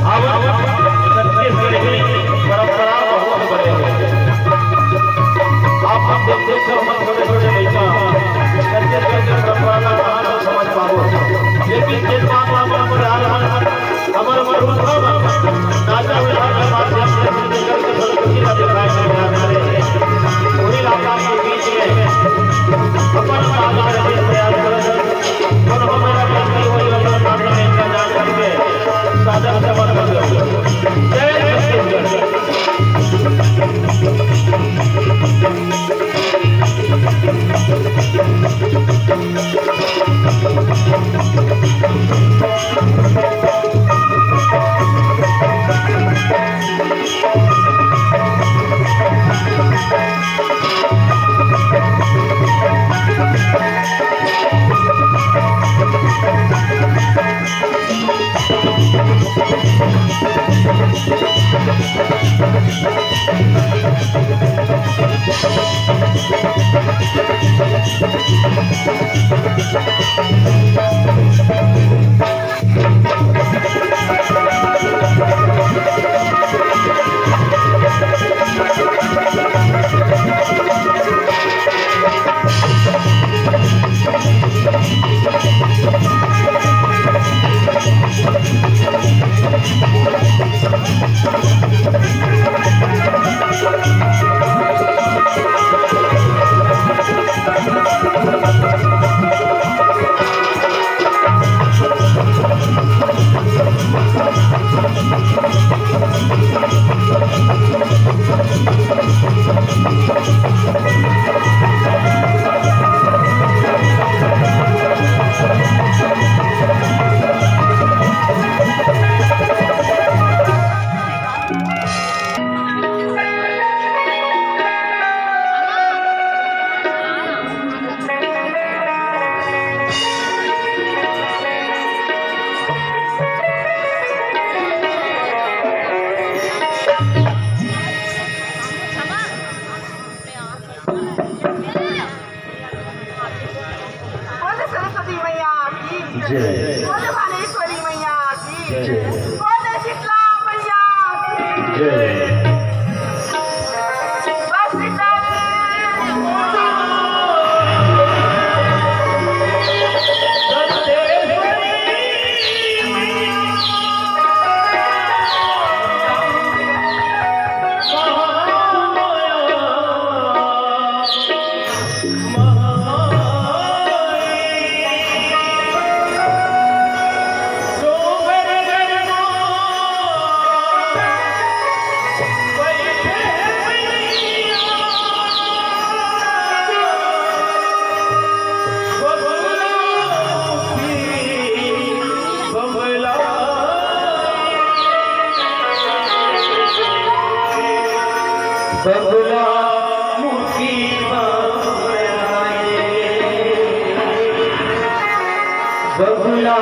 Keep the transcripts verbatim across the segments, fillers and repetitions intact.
अब छत्तीसगढ़ी परंपरा बहुत बड़े हो। आप हम देखते हो, हम छोटे छोटे लइका छत्तीसगढ़ के परंपरा ला कहाँ से समझ पाबो। लेकिन जेन बात आप, आप, आप, हमर मरुआ मन नाचा उठा के बात करके संस्कृति ला दिखाए के प्रयास करें। वही ला आपके बीच में अपन साथ में प्रयास करें। कोनो मेरा गलती होई, अपन सामने इनका जान करके सादर समर्पण करूँ। जय छत्तीसगढ़। बोल सरस्वती मैया की जय। बोल बालेश्वरी मैया की जय। बोल शीतला मैया की जय। बस बेटा। बगुला मुखी बाबराए, बगुला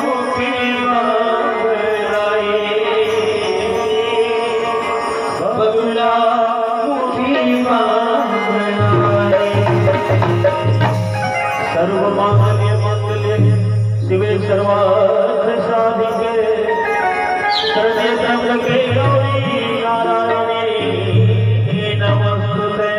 मुखी बाबराए, बगुला मुखी बाबराए। सर्व मांगल्य मांगल्य शिवे सर्वार्थ साधिके, शरण्य त्र्यंबके गौरी नारायणी नमोस्तुते।